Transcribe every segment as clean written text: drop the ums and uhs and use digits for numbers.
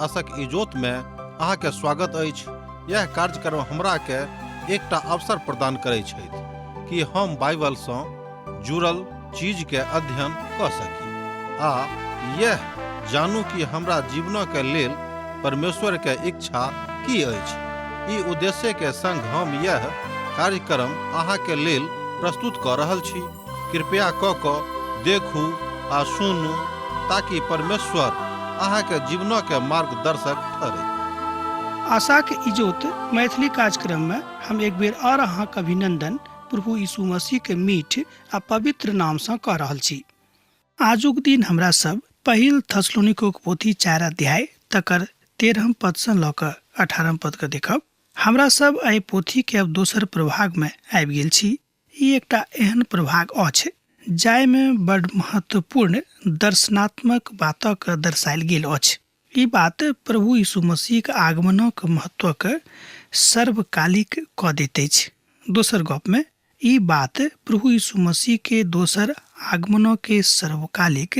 आशक इजोत में अहाँ के स्वागत अछि। यह कार्यक्रम हमरा के एकटा अवसर प्रदान करै छथि कि हम बाइबल सँ जुड़ल चीज के अध्ययन कऽ सकी आ यह जानू कि हमरा जीवन के लेल परमेश्वर के इच्छा की अछि। ई उद्देश्य के संग हम यह कार्यक्रम अहाँ के लेल प्रस्तुत कऽ रहल छी। कृपया कऽ कऽ देखू आ सुनू ताकि परमेश्वर अहाँके जीवनके मार्गदर्शक ठहरै। आशाक इजोत मैथिली कार्यक्रम में हम एक बेर और अहाँक अभिनंदन प्रभु यीशु मसीह के मीठ आ पवित्र नाम सँ कऽ रहल छी। आजुक दिन हमरा सब पहिल थसलोनिकोक पोथी 4 अध्याय तकर 13 पद सँ लऽ कऽ 18 पद के देखब। हमरा सब एहि पोथी के अब दोसर प्रभाग में आबि गेल छी। ई एकटा एहन प्रभाग अछि जाहिमे बड महत्वपूर्ण दर्शनात्मक बातक दर्शायल गेल अछि। ई बात प्रभु यीशु मसीहक आगमनक महत्वक सर्वकालिक कऽ दैत अछि। दोसर गपमे ई बात प्रभु यीशु मसीह के दोसर आगमनके सर्वकालिक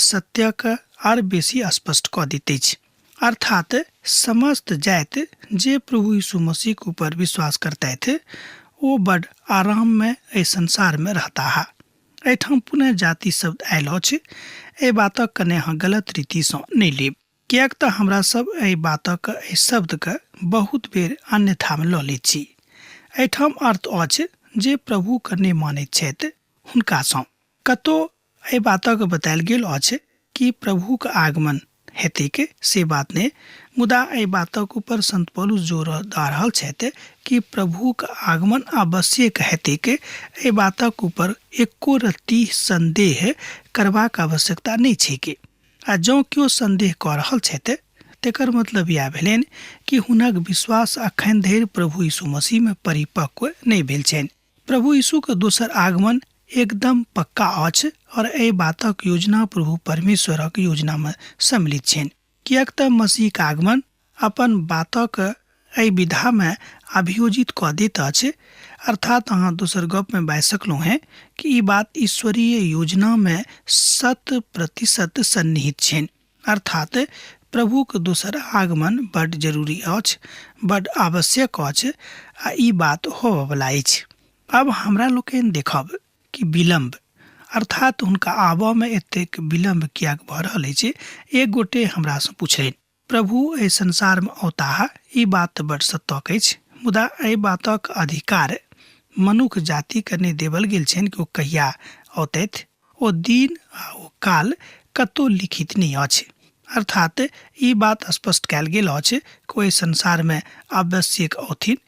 सत्यक आर बेसी स्पष्ट कऽ दैत अछि। अर्थात समस्त जाति जे प्रभु यीशु मसीह के ऊपर विश्वास करतथि ओ बड आराम में एहि संसार में रहताह। एहिठाम पुनः जाति शब्द आयल अछि। एहि बातक कने अहाँ गलत रीति सँ नहि लेब, किएक तऽ हमरा सब एहि बातक एहि शब्द के बहुत बेर अन्यथा में लऽ लैत छी। एहिठाम अर्थ अछि जे प्रभु के नहि मानैत छथि हुनका सँ। कतौ एहि बातक बतायल गेल अछि कि प्रभुक आगमन हेतैक से बात नहि, मुदा एहि बातक ऊपर संत पौलुस जोर दऽ रहल छथि कि प्रभुक आगमन आवश्यक हेतैक। एहि बातक ऊपर एको रत्ती संदेह करबाक आवश्यकता नहि छैक। आ जँ केओ संदेह कऽ रहल छथि तेकर मतलब इएह भेलनि कि हुनक विश्वास अखन धरि प्रभु यीशु मसीह में परिपक्व नहि भेल छनि। प्रभु यीशुक दोसर आगमन एकदम पक्का अछि और एहि बातक योजना प्रभु परमेश्वरक योजना में सम्मिलित छनि, किएक तऽ मसीहक आगमन अपन बातक एहि विधा में अभियोजित कऽ दैत अछि। अर्थात अहाँ दोसर गप में बाजि सकलहुँ हेँ कि ई बात ईश्वरीय योजना में 100% सन्निहित छनि। अर्थात प्रभुक दोसर आगमन बड जरूरी अछि, बड आवश्यक अछि आ ई बात होबयवला अछि। आब हमरा लोकनि देखब कि विलम्ब अर्थात हुनका आबऽमे एतेक विलम्ब किएक भऽ रहल अछि। एक गोटे हमरासँ पुछलनि, प्रभु एहि संसारमे औताह ई बात तऽ बड सत्यक अछि, मुदा एहि बातक अधिकार मनुख जातिके नहि देबल गेल छनि कि ओ कहिया औतथि। ओ दिन आ ओ काल कतौ लिखित नहि अछि। अर्थात ई बात स्पष्ट कयल गेल अछि कि ओहि संसारमे आवश्यक औथिन।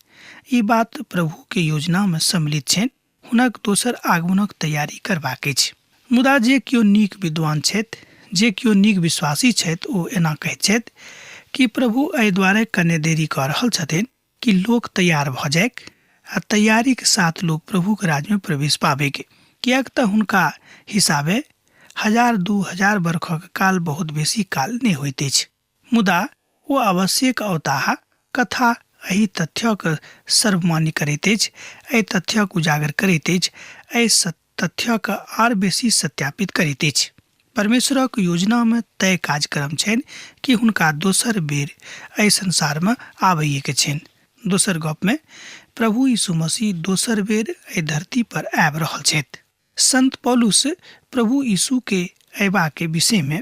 ई बात प्रभुके योजनामे सम्मिलित छनि। हुनक दोसर आगमनक तैयारी करबाक अछि। मुदा जे केओ नीक विद्वान छथि, जे केओ नीक विश्वासी छथि, ओ एना कहैत छथि कि प्रभु एहि दुआरे कने देरी कऽ रहल छथिन कि लोक तैयार भऽ जाइक आ तैयारीके साथ लोक प्रभुके राज्यमे प्रवेश पाबैके, किएक तऽ हुनका हिसाबे 1000 2000 बरखक काल बहुत बेसी काल नहि होइत अछि। मुदा ओ आवश्यक औताह। कथा एहि तथ्यक सर्वमान्य करैत अछि, एहि तथ्यक उजागर करैत अछि, एहि तथ्यक आर बेसी सत्यापित करैत अछि। परमेश्वरक योजनामे तय कार्यक्रम छनि कि हुनका दोसर बेर एहि संसारमे आबैएके छनि। दोसर गपमे प्रभु यीशु मसीह दोसर बेर एहि धरती पर आबि रहल छथि। संत पौलुस प्रभु यीशुके अयबाके विषयमे,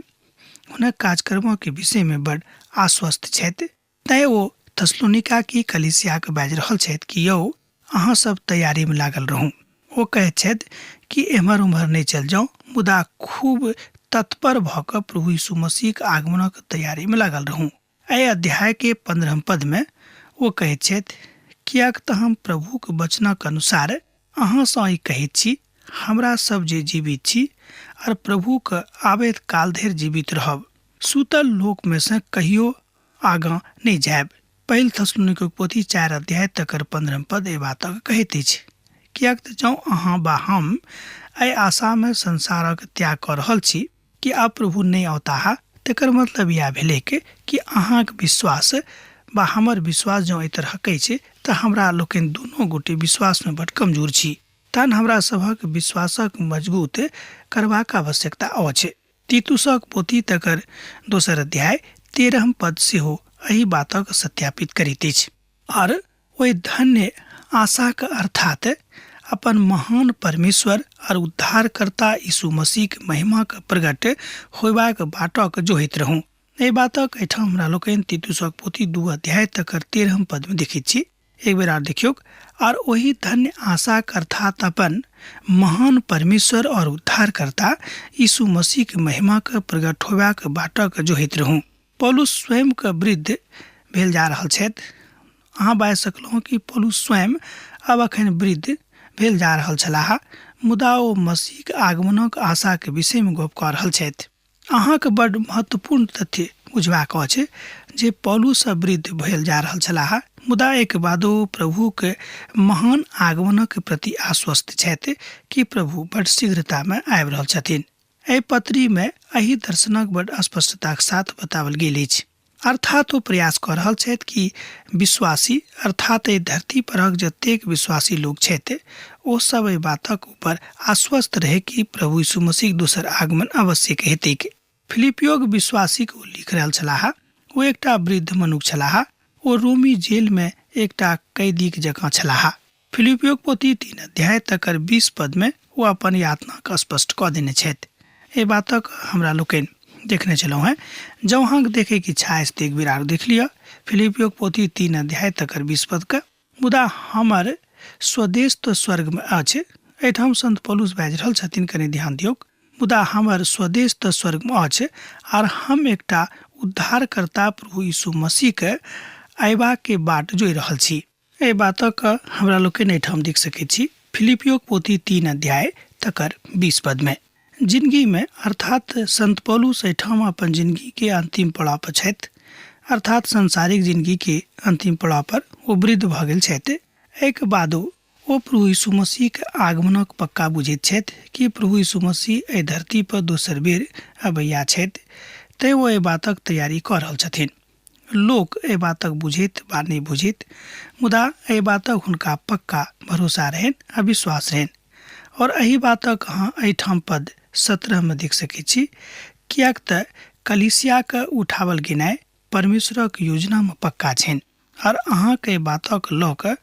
हुनक कार्यक्रमके विषयमे बड आश्वस्त छथि। तैँ ओ थेसलोनिकाके कलीसियाके बाजि रहल छथि कि यौ अहाँ सब तैयारीमे लागल रहू। ओ कहैत छथि कि एम्हर उम्हर नहि चलि जाउ, मुदा खूब तत्पर भऽ कऽ प्रभु यीशु मसीहक आगमनक तैयारीमे लागल रहू। एहि अध्यायके 15 पदमे ओ कहैत छथि, किएक तऽ हम प्रभुक वचनक अनुसार अहाँसँ ई कहैत छी, हमरा सब जे जीवित छी और प्रभुक आबैत काल धरि जीवित रहब, सुतल लोकमे सँ कहियो आगाँ नहि जायब। पहिल थेसलोनिकीक पोथी 4 अध्याय तकर 15 पद एहि बातक कहैत अछि, किएक तऽ जँ अहाँ वा हम एहि आशामे संसारक त्याग कऽ रहल छी कि आब प्रभु नहि औताह, तकर मतलब इएह भेलैक कि अहाँक विश्वास वा हमर विश्वास जँ एहि तरहक अछि तऽ हमरा लोकनि दुनू गोटे विश्वासमे बड कमजोर छी। तहन हमरा सभक विश्वासक मजगूत करबाक आवश्यकता अछि। तीतुसक पोथी तकर दोसर अध्याय 13 पद सेहो एहि बातक सत्यापित करैत अछि। आओर ओहि धन्य आशाक अर्थात अपन महान परमेश्वर आओर उद्धारकर्ता यीशु मसीहक महिमाक प्रगट होयबाक बाटक जोहैत रहू। एहि बातक एहिठाम हमरा लोकनि तीतुसक पोथी 2 अध्याय तकर 13 पदमे देखैत छी। एक बेर आर देखियौक, और ओहि धन्य आशाक अर्थात अपन महान परमेश्वर और उद्धारकर्ता यीशु मसीहक महिमाक प्रगट होयबाक बाटक जोहैत रहू। पौलुस स्वयंके वृद्ध भेल जा रहल छथि। अहाँ बाजि सकलहुँ कि पौलुस स्वयं आब अखन वृद्ध भेल जा रहल छलाह, मुदा ओ मसीहक आगमनक आशाके विषयमे गप कऽ रहल छथि। अहाँके बड्ड महत्वपूर्ण तथ्य बुझबाक अछि जे पौलुस वृद्ध भेल जा रहल छलाह, मुदा एहिके बादो प्रभुके महान आगमनक प्रति आश्वस्त छथि कि प्रभु बड्ड शीघ्रतामे आबि रहल छथिन। एहि पत्रीमे एहि दर्शनक बड्ड स्पष्टताक साथ बताओल गेल अछि। अर्थात ओ प्रयास कऽ रहल छथि कि विश्वासी अर्थात एहि धरती परक जतेक विश्वासी लोक छथि ओ सब एहि बातक ऊपर आश्वस्त रहे कि प्रभु यीशु मसीहक दोसर आगमन अवश्यक हेतैक। फिलिपियोक विश्वासीक ओ लिख रहल छलाह। ओ एकटा वृद्ध मनुख छलाह। ओ रोमी जेलमे एकटा कैदीक जकाँ छलाह। फिलिपियोक पोथी 3 अध्याय तकर 20 पदमे ओ अपन यातनाके स्पष्ट कऽ देने छथि। एहि बातक हमरा लोकनि देखने छलहुँ हेँ। जँ अहाँके देखैके इच्छा अछि तऽ एक बेर आर देख लिअ फिलिपियोक पोथी 3 अध्याय तकर 20 पदके। मुदा हमर स्वदेश तऽ स्वर्गमे अछि। एहिठाम संत पौलुस बाजि रहल छथिन, कनि ध्यान दियौक। मुदा हमर स्वदेश तऽ स्वर्गमे अछि आर हम एकटा उद्धारकर्ता प्रभु यीशु मसीहके अयबाके बाट जोहि रहल छी। एहि बातक हमरा लोकनि एहिठाम देख सकैत छी फिलिपियोक पोथी 3 अध्याय तकर 20 पदमे। जिनगीमे अर्थात संत पौलुस एहिठाम अपन जिनगीके अन्तिम पड़ाव पर छथि, अर्थात सांसारिक जिनगीके अन्तिम पड़ाव पर ओ वृद्ध भऽ गेल छथि। एहिके बादो ओ प्रभु यीशु मसीहके आगमनक पक्का बुझैत छथि कि प्रभु यीशु मसीह एहि धरती पर दोसर बेर अबैया छथि, तैँ ओ एहि बातक तैयारी कऽ रहल छथिन। लोक एहि बातक बुझैत वा नहि बुझैत, मुदा एहि बातक हुनका पक्का भरोसा रहनि आ विश्वास रहनि। और एहि बातक अहाँ एहिठाम पद 17 मे देख सकैत छी, किएक तऽ कलीसियाके उठावल गेनाइ परमेश्वरक योजनामे पक्का छनि। और अहाँके एहि बातक लऽ कऽ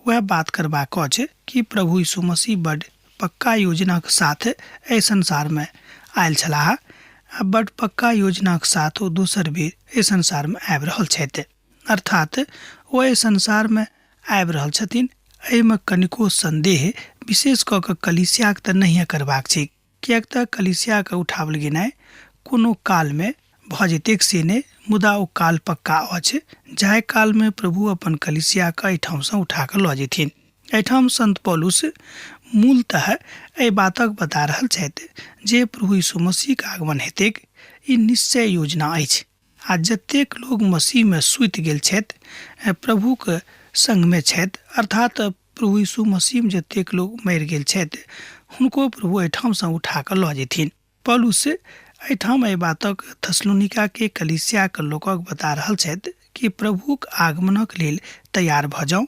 वएह बात करबाक अछि कि प्रभु यीशु मसीह बड्ड पक्का योजनाक साथ एहि संसारमे आयल छलाह आ बड्ड पक्का योजनाक साथ ओ दोसर बेर एहि संसारमे आबि रहल छथि। अर्थात ओ एहि संसारमे आबि रहल छथिन, एहिमे कनिको सन्देह विशेष कऽ कऽ कलीसियाक तऽ नहिए करबाक छैक, किएक तऽ कलीसियाके उठाओल गेनाइ कोनो कालमे भऽ जेतैक से नहि, मुदा ओ काल पक्का अछि जाहि कालमे प्रभु अपन कलीसियाके एहिठामसँ उठा कऽ लऽ जेथिन। एहिठाम संत पौलुस मूलतः एहि बातक बता रहल छथि जे प्रभु यीशु मसीहक आगमन हेतैक, ई निश्चय योजना अछि आ जतेक लोग मसीहमे सुति गेल छथि, प्रभुक संगमे छथि, अर्थात प्रभु यीशु मसीहमे जतेक लोग मरि गेल छथि हुनको प्रभु एहिठामसँ उठा कऽ लऽ जेथिन। पौलुस एहिठाम एहि बातक थेसलोनिकाके कलीसियाक लोकक बता रहल छथि कि प्रभुक आगमनक लेल तैयार भऽ जाउ।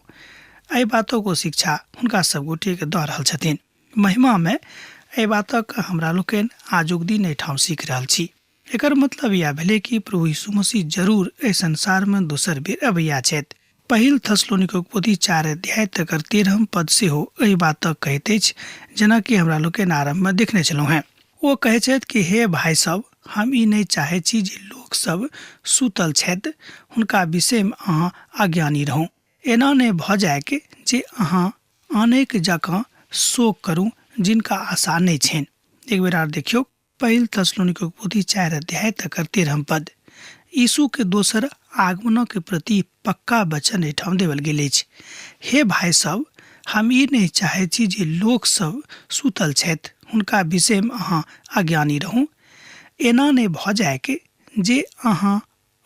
एहि बातक ओ शिक्षा हुनका सब गोटेके दऽ रहल छथिन। महिमामे एहि बातक हमरा लोकनि आजुक दिन एहिठाम सीख रहल छी। एकर मतलब इएह भेलै कि प्रभु यीशु मसीह जरूर एहि संसारमे दोसर बेर अबैया छथि। पहिल थेसलोनिकोक पोथी 4 अध्याय तकर 13 पद सेहो एहि बातक कहैत अछि, जेना कि हमरा लोकनि आरम्भमे देखने छलहुँ हेँ। ओ कहैत छथि कि हे भाइ सब, हम ई नहि चाहैत छी जे लोक सब सुतल छथि हुनका विषयमे अहाँ अज्ञानी रहू। एना नहि भऽ जाइक जे अहाँ आनेक जकाँ शोक करू जिनका आशा नहि छनि। एक बेर आर देखियौक, पहिल थेसलोनिकोक पोथी 4 अध्याय तकर 13 पद। यीशु के दोसर आगमनक प्रति पक्का वचन एहिठाम देवल गेल अछि। हे भाइ सब, हम ई नहि चाहैत छी जे लोक सब सुतल छथि हुनका विषयमे अहाँ अज्ञानी रहू। एना नहि भऽ जाइक जे अहाँ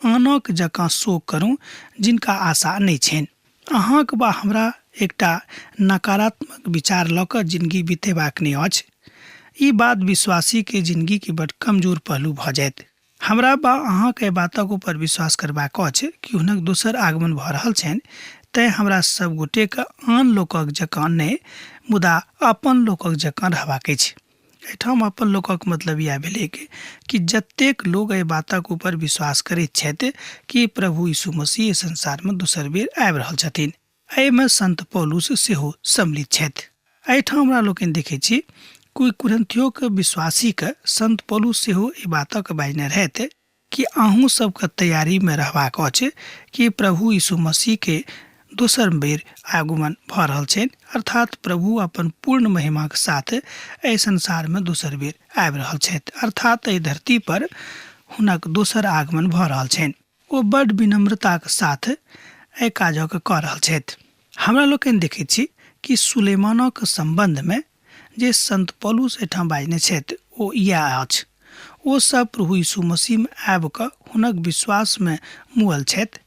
आनक जकाँ शोक करू जिनका आशा नहि छनि। अहाँक वा हमरा एकटा नकारात्मक विचार लऽ कऽ जिनगी बितेबाक नहि अछि। ई बात विश्वासीके जिनगीके बड्ड कमजोर पहलू भऽ जायत। हमरा वा अहाँक एहि बातक ऊपर विश्वास करबाक अछि कि हुनक दोसर आगमन भऽ रहल छनि, तेँ हमरा सब गोटेके आन लोकक जकाँ नहि, मुदा अपन लोकक जकाँ रहबाक अछि। एहिठाम अपन लोकक मतलब इएह भेलैक कि जतेक लोक एहि बातक ऊपर विश्वास करैत छथि कि प्रभु यीशु मसीह एहि संसारमे दोसर बेर आबि रहल छथिन। एहिमे संत पौलुस सेहो सम्मिलित छथि। एहिठाम हमरा लोकनि देखै छी कोइ कुरन्थियोके विश्वासीके संत पौलुस सेहो एहि बातक बाजने रहथि कि अहूँ सबके तैयारीमे रहबाक अछि कि प्रभु यीशु मसीहके दोसर बेर आगमन भऽ रहल छनि, अर्थात प्रभु अपन पूर्ण महिमाक साथ एहि संसारमे दोसर बेर आबि रहल छथि, अर्थात एहि धरती पर हुनक दोसर आगमन भऽ रहल छनि। ओ बड्ड विनम्रताक साथ एहि काजक कऽ रहल छथि। हमरा लोकनि देखैत छी कि सुलेमानक सम्बन्धमे जे संत पौलुस एहिठाम बाजने छथि ओ इएह अछि। ओ सब प्रभु यीशु मसीहमे आबि कऽ हुनक विश्वासमे मुअल छथि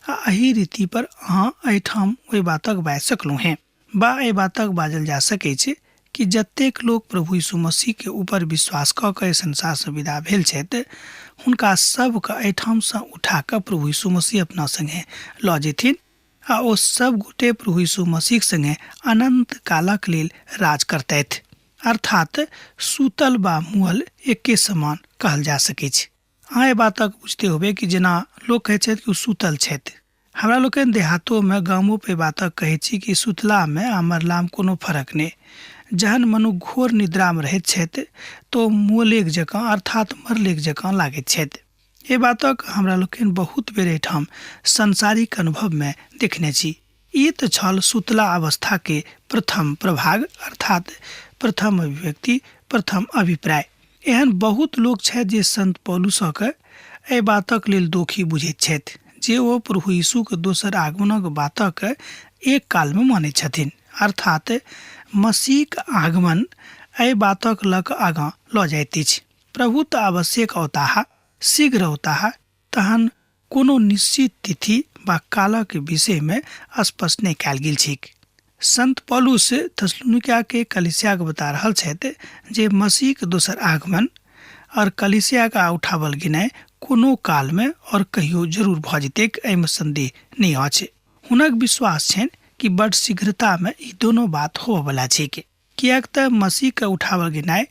आ एहि रीति पर अहाँ एहिठाम ओहि बातक बाजि सकलहुँ हेँ बा एहि बातक बाजल जा सकैछ कि जतेक लोक प्रभु यीशु मसीहके ऊपर विश्वास कऽ कऽ एहि संसारसँ विदा भेल छथि हुनका सभके एहिठामसँ उठा कऽ प्रभु यीशु मसीह अपना सङ्गे लऽ जेथिन आ ओ सब गोटे प्रभु यीशु मसीहक संगे अनन्त कालक लेल राज करतथि। अर्थात सूतल बा मुअल एके समान कहल जा सकैछ। अहाँ एहि बातक बुझिते होबै कि जेना लोक कहैत छथि कि ओ सूतल छथि। हमरा लोकनि देहातोमे गामो पर एहि बातक कहैत छी कि सुतलामे आ मरलामे कोनो फरक नहि। जहन मनुख घोर निद्रामे रहैत छथि तऽ ओ मुअलेक जकाँ अर्थात मरलेक जकाँ लागैत छथि। एहि बातक हमरा लोकनि बहुत बेर एहिठाम सांसारिक अनुभवमे देखने छी। ई तऽ छल सुतला अवस्थाके प्रथम प्रभाग अर्थात प्रथम अभिव्यक्ति, प्रथम अभिप्राय। एहन बहुत लोक छथि जे संत पौलुसक एहि बातक लेल दोखी बुझैत छथि जे ओ प्रभु यीशुक दोसर आगमनक बातक एक कालमे मानैत छथिन, अर्थात मसीहक आगमन एहि बातक लऽ कऽ आगाँ लऽ जाइत अछि। प्रभु तऽ आवश्यक औताह, शीघ्र औताह, तहन कोनो निश्चित तिथि वा कालक विषयमे स्पष्ट नहि कयल गेल छैक। संत पौलुस थेसलुनीकियाके कलीसियाके बता रहल छथि जे मसीहक दोसर आगमन और कलीसियाके उठावल गेनाइ कोनो कालमे और कहियो जरूर भऽ जेतैक, एहिमे संदेह नहि अछि। हुनक विश्वास छनि कि बड शीघ्रतामे ई दोनो बात होबऽवला छैक। किएक तऽ मसीहके उठावल गेनाइ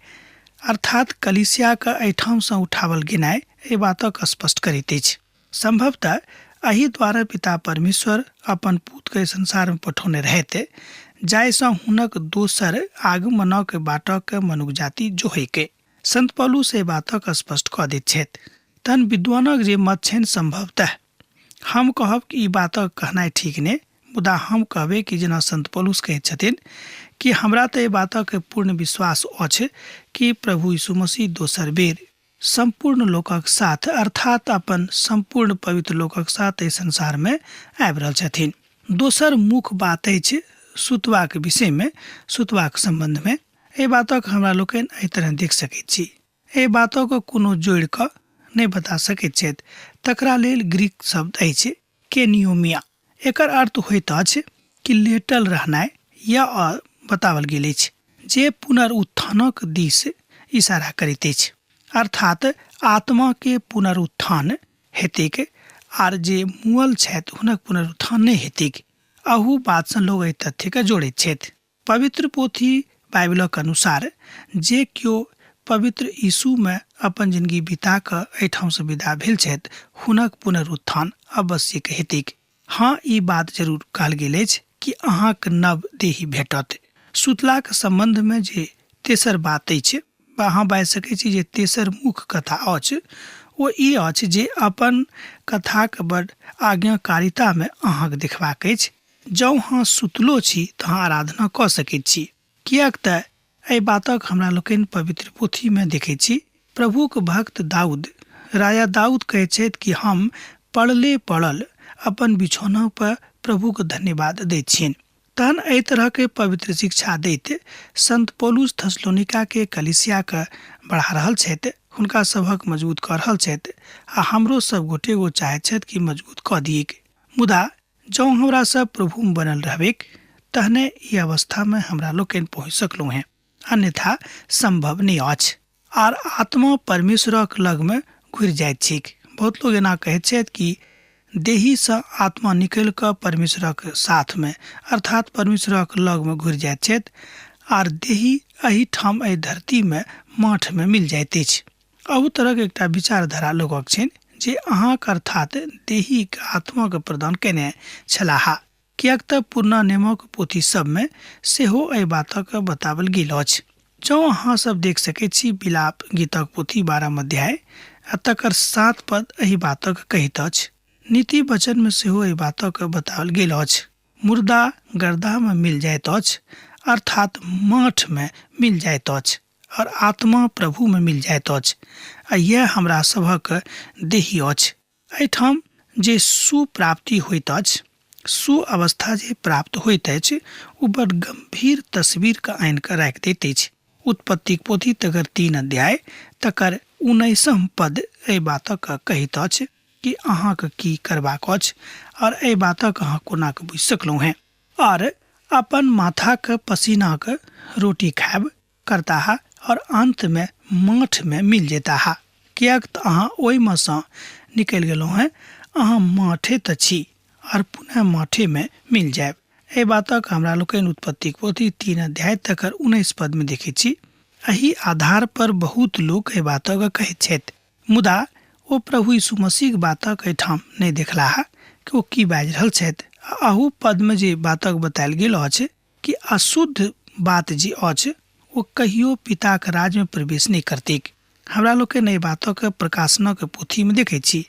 अर्थात कलीसियाके एहिठामसँ उठावल गेनाइ एहि बातक स्पष्ट करैत अछि। सम्भवतः एहि द्वारा पिता परमेश्वर अपन पुतके संसारमे पठौने रहथि जाहिसँ हुनक दोसर आगमनक बाटक मनुख जाति जोहैके। संत पौलुस एहि बातक स्पष्ट कऽ दैत छथि। तहन विद्वानक जे मत छनि सम्भवतः हम कहब कि ई बातक कहनाइ ठीक नहि, मुदा हम कहबै कि जेना संत पौलुस कहैत छथिन कि हमरा तऽ एहि बातक पूर्ण विश्वास अछि कि प्रभु यीशु मसीह दोसर बेर सम्पूर्ण लोकक साथ अर्थात अपन सम्पूर्ण पवित्र लोकक साथ एहि संसारमे आबि रहल छथिन। दोसर मुख्य बात अछि सुतबाक विषयमे, सुतबाक सम्बन्धमे। एहि बातक हमरा लोकनि एहि तरहे देख सकैत छी। एहि बातक कोनो जोड़ि कऽ नहि बता सकैत छथि, तकरा लेल ग्रीक शब्द अछि केनियोमिया। एकर अर्थ होइत अछि कि लेटल रहनाइ या बताओल गेल अछि जे पुनरुत्थानक दिस इशारा करैत अछि, अर्थात आत्मा के पुनरुत्थान हेतैक आर जे मुअल छथि हुनक पुनरुत्थान नहि हेतैक। अहू बातसँ लोक एहि तथ्यके जोड़ैत छथि। पवित्र पोथी बाइबलक अनुसार जे केओ पवित्र यीशुमे अपन जिनगी बिता कऽ एहिठामसँ विदा भेल छथि हुनक पुनरुत्थान अवश्यक हेतैक। हँ, ई बात जरूर कहल गेल अछि कि अहाँक नव देही भेटत। सुतलाक सम्बन्धमे जे तेसर बात अछि वा अहाँ बाजि सकैत छी जे तेसर मुख्य कथा अछि ओ ई अछि जे अपन कथाक बड आज्ञाकारितामे अहाँक देखबाक अछि। जँ अहाँ सुतलो छी तँ अहाँ आराधना कऽ सकैत छी, किएक तँ एहि बातक हमरा लोकनि पवित्र पोथीमे देखैत छी। प्रभुक भक्त दाऊद, राजा दाऊद कहैत छथि कि हम पड़ले पड़ल अपन बिछौना पर प्रभुक धन्यवाद दैत छियनि। तहन एहि तरहके पवित्र शिक्षा दैत संत पौलुस थेसलोनिकाके कलीसियाके बढ़ा रहल छथि, हुनका सभक मजबूत कऽ रहल छथि आ हमरो सब गोटे ओ चाहैत छथि कि मजबूत कऽ दियैक। मुदा जँ हमरा सब प्रभुमे बनल रहबैक तहने ई अवस्थामे हमरा लोकनि पहुँचि सकलहुँ हेँ, अन्यथा सम्भव नहि अछि। आर आत्मा परमेश्वरक लगमे घुरि जाइत छैक। बहुत लोग एना कहैत छथि कि देहीसँ आत्मा निकलि कऽ परमेश्वरक साथमे अर्थात परमेश्वरक लगमे घुरि जाइत छथि आर देही एहिठाम एहि धरतीमे माठमे मिल जाइत अछि। अहू तरहक एकटा विचारधारा लोकक छनि जे अहाँक अर्थात देहीक आत्माके प्रदान कयने छलाह, किएक तऽ पुरना नियमक पोथी सभमे सेहो एहि बातक बताओल गेल अछि। जँ अहाँ सब देख सकैत छी विलाप गीतक पोथी 12 अध्याय आ तकर 7 पद एहि बातक कहैत अछि। नीति वचनमे सेहो एहि बातक बताओल गेल अछि। मुर्दा गर्दामे मिल जाइत अछि, अर्थात माठमे मिल जाइत अछि और आत्मा प्रभुमे मिल जाइत अछि, आ यैह हमरा सभक देही अछि। एहिठाम जे सुप्राप्ति होइत अछि, सुअवस्था जे प्राप्त होइत अछि, ओ बड़ गम्भीर तस्वीरके आनि कऽ राखि दैत अछि। उत्पत्तिक पोथी तकर 3 अध्याय तकर 19 पद एहि बातक कहैत अछि कि अहाँके की करबाक अछि और एहि बातक अहाँ कोना कऽ बुझि सकलहुँ हेँ। और अपन माथाक पसीनाक रोटी खायब करताह और अन्तमे माठमे मिल जेताह, किएक तऽ अहाँ ओहिमे सँ निकलि गेलहुँ हेँ, अहाँ माठे तऽ छी और पुनः माठेमे मिल जायब। एहि बातक हमरा लोकनि उत्पत्तिक पोथी 3 अध्याय तकर 19 पदमे देखैत छी। एहि आधार पर बहुत लोक एहि बातक कहैत छथि, मुदा ओ प्रभु यीशु मसीहक बातक एहिठाम नहि देखलाह कि ओ की बाजि रहल छथि। आ अहू पदमे जे बातक बतायल गेल अछि कि अशुद्ध बात जे अछि ओ कहियो पिताक राज्यमे प्रवेश नहि करतैक। हमरा लोकनि एहि बातक प्रकाशनक पोथीमे देखैत छी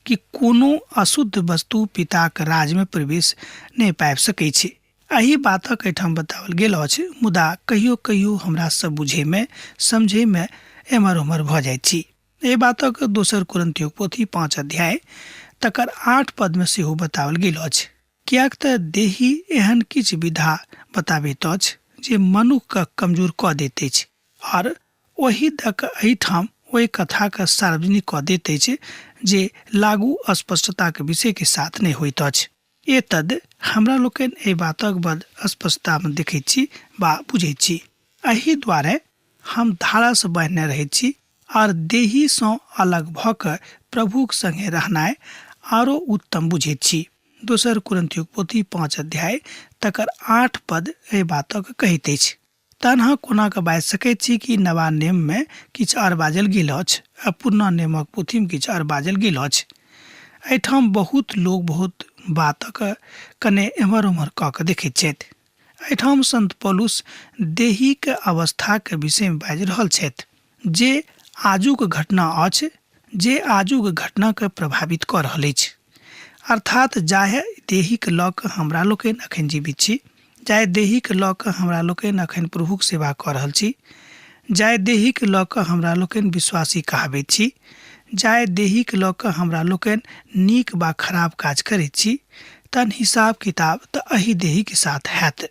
कि कोनो अशुद्ध वस्तु पिताक राज्यमे प्रवेश नहि पाबि सकैत छै। एहि बातक एहिठाम बताओल गेल अछि, मुदा कहियो कहियो हमरा सब बुझैमे समझैमे एम्हर ओम्हर भऽ जाइत छी। एहि बातक दोसर कुरिन्थियोक पोथी 5 अध्याय तकर 8 पदमे सेहो बताओल गेल अछि। किएक तऽ देही एहन किछु विधा बताबैत अछि जे मनुखके कमजोर कऽ दैत अछि आओर ओहि दऽ कऽ एहिठाम ओहि कथाके सार्वजनिक कऽ दैत अछि जे लागू अस्पष्टताक विषयके साथ नहि होइत अछि। एतद् हमरा लोकनि एहि बातक बड स्पष्टतामे देखैत छी वा बुझैत छी। एहि दुआरे हम धारासँ बान्हने रहैत छी आर देहीसँ अलग भऽ कऽ प्रभुक संगे रहनाइ आरो उत्तम बुझैत छी। दोसर कुरिन्थियोक पोथी 5 अध्याय तकर 8 पद एहि बातक कहैत अछि। तहन अहाँ कोना कऽ बाजि सकैत छी कि नवा नियममे किछु आर बाजल गेल अछि आ पुरना नियमक पोथीमे किछु आर बाजल गेल अछि? एहिठाम बहुत लोक बहुत बातक कने एम्हर ओम्हर कऽ कऽ देखैत छथि। एहिठाम संत पौलुस देहीक अवस्थाक विषयमे बाजि रहल छथि जे आजुक घटना अछि, जे आजुक घटनाके प्रभावित कऽ रहल अछि। अर्थात जाहि देहीके लऽ कऽ हमरा लोकनि अखन जीवित छी, जाहि देहीके लऽ कऽ हमरा लोकनि अखन प्रभुक सेवा कऽ रहल छी, जाहि देहीके लऽ कऽ हमरा लोकनि विश्वासी कहाबैत छी, जाहि देहीके लऽ कऽ हमरा लोकनि नीक वा खराब काज करैत छी, तहन हिसाब किताब तऽ एहि देहीके साथ हैत,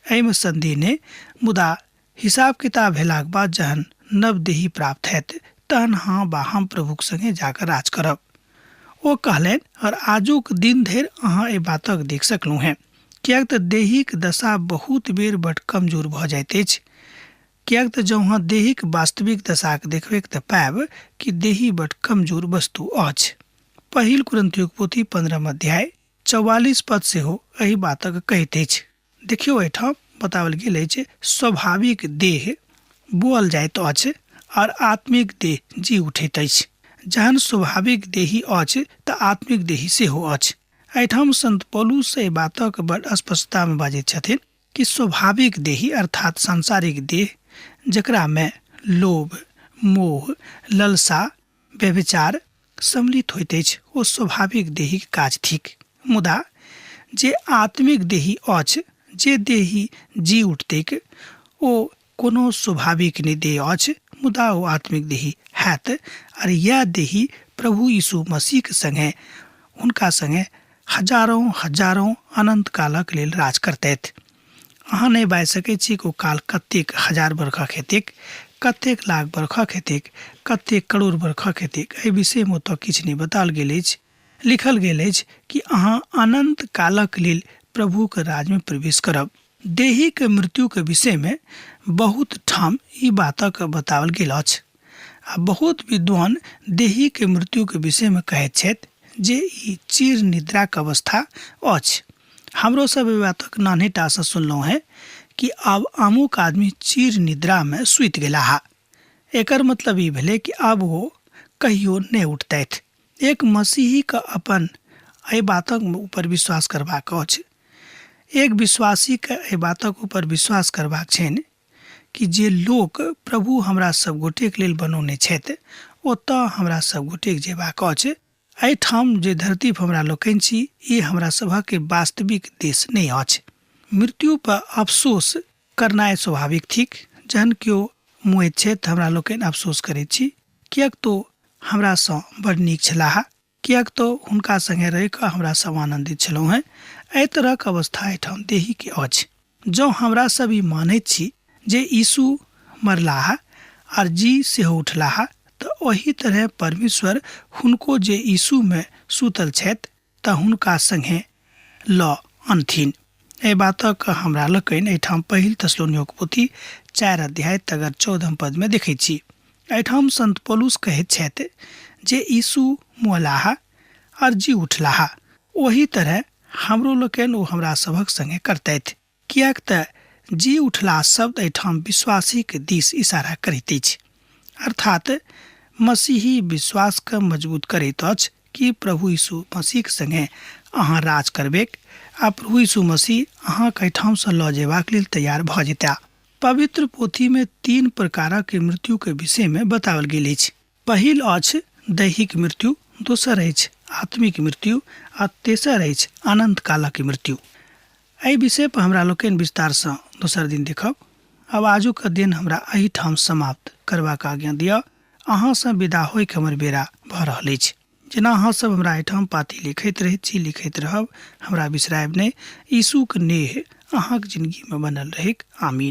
एहिमे सन्देह नहि। मुदा हिसाब किताब भेलाक बाद जहन नव देही प्राप्त हैत तहन अहाँ वा हम प्रभुक संगे जाकऽ राज करब। ओ कहलनि, और आजुक दिन धरि अहाँ एहि बातक देख सकलहुँ हेँ, किएक तऽ देहीक दशा बहुत बेर बड कमजोर भऽ जाइत अछि। किएक तऽ जँ अहाँ देहीक वास्तविक दशाक देखबैक तऽ पायब कि देही बड कमजोर वस्तु अछि। पहिल कुरिन्थियोक पोथी 15 अध्याय 44 पद सेहो एहि बातक कहैत अछि। देखियौ, एहिठाम बताओल गेल अछि स्वाभाविक देह बोअल जाइत अछि और आत्मिक देह जी उठैत अछि। जहन स्वाभाविक देही अछि तऽ आत्मिक देही सेहो अछि। एहिठाम संत पौलुस एहि बातक बड़ स्पष्टतामे बाजैत छथिन कि स्वाभाविक देही अर्थात सांसारिक देह, जकरामे लोभ, मोह, ललसा, व्यभिचार सम्मिलित होइत अछि, ओ स्वाभाविक देहीक काज थिक। मुदा जे आत्मिक देही अछि, जे देही जी उठतैक, ओ कोनो स्वाभाविक नहि देह अछि, मुदा ओ आत्मिक देही हैत। आर यैह देही प्रभु यीशु मसीहक संगे, हुनका संगे हजारों हजारों अनंत कालक लेल राज करतैथ। अहाँ नहि बाजि सकैत छी कि ओ काल कतेक हजार बरखक हेतैक, कतेक लाख बरखक हेतैक, कतेक करोड़ बरखक हेतैक। एहि विषयमे ओतऽ किछु नहि बताओल गेल अछि। लिखल गेल अछि कि अहाँ अनंत कालक लेल प्रभुक राजमे प्रवेश करब। देहीक मृत्युक विषयमे बहुत ठाम ई बातक बताओल गेल अछि आ बहुत विद्वान देहीक मृत्युक विषयमे कहैत छथि जे ई चिर निद्राक अवस्था अछि। हमरो सब एहि बातक नान्हिटासँ सुनलहुँ हेँ कि आब अमुक आदमी चिर निद्रामे सुति गेलाह। एकर मतलब ई भेलै कि आब ओ कहियो नहि उठतथि। एक मसीहीके अपन एहि बातक ऊपर विश्वास करबाक अछि। एक विश्वासीके एहि बातक ऊपर विश्वास करबाक छनि कि जे लोक प्रभु हमरा सब गोटेक लेल बनौने छथि ओतऽ हमरा सब गोटेक जेबाक अछि। एहिठाम जे धरती पर हमरा लोकनि छी ई हमरा सभक वास्तविक देश नहि अछि। मृत्यु पर अफसोस करनाइ स्वाभाविक थिक। जहन केओ मुएत छथि तऽ हमरा लोकनि अफसोस करैत छी किएक तऽ ओ हमरासँ बड़ नीक छलाह, किएक तऽ हुनका सङ्गे रहि कऽ हमरा सब आनन्दित छलहुँ हेँ। एहि तरहक अवस्था एहिठाम देहीके अछि। जँ हमरा सब ई मानैत छी जे यीशु मरलाह आर जी सेहो उठलाह तऽ ओही तरहे परमेश्वर हुनको जे यीशुमे सुतल छथि तऽ हुनका सङ्गे लऽ अनथिन। एहि बातक हमरा लोकनि एहिठाम पहिल थेसलोनियोक पोथी 4 अध्याय तगर 14 पदमे देखैत छी। एहिठाम संत पौलुस कहैत छथि जे यीशु मुअलाह आर जी उठलाह, ओही तरहे हमरो लोकनि ओ हमरा सभक संगे करतथि, किएक तऽ जी उठलाह शब्द एहिठाम विश्वासीक दिस इशारा करैत अछि। अर्थात मसीही विश्वासकेँ मजबूत करैत अछि कि प्रभु यीशु मसीहक संगे अहाँ राज करबैक आ प्रभु यीशु मसीह अहाँक एहिठामसँ लऽ जेबाक लेल तैयार भऽ जेताह। पवित्र पोथीमे 3 प्रकारक मृत्युक विषयमे बताओल गेल अछि। पहिल अछि दैहिक मृत्यु, दोसर अछि आत्मिक मृत्यु आ तेसर अछि अनंत कालक मृत्यु। एहि विषय पर हमरा लोकनि विस्तारसँ दोसर दिन देखब। आब आजुक दिन हमरा एहिठाम समाप्त करबाक आज्ञा दिअ। अहाँसँ विदा होइके हमर बेरा भऽ रहल अछि। जेना अहाँ सब हमरा एहिठाम पाती लिखैत रहैत छी, लिखैत रहब, हमरा बिसरायब नहि। यीशुक नेह अहाँक जिनगीमे बनल रहैक। आमीन।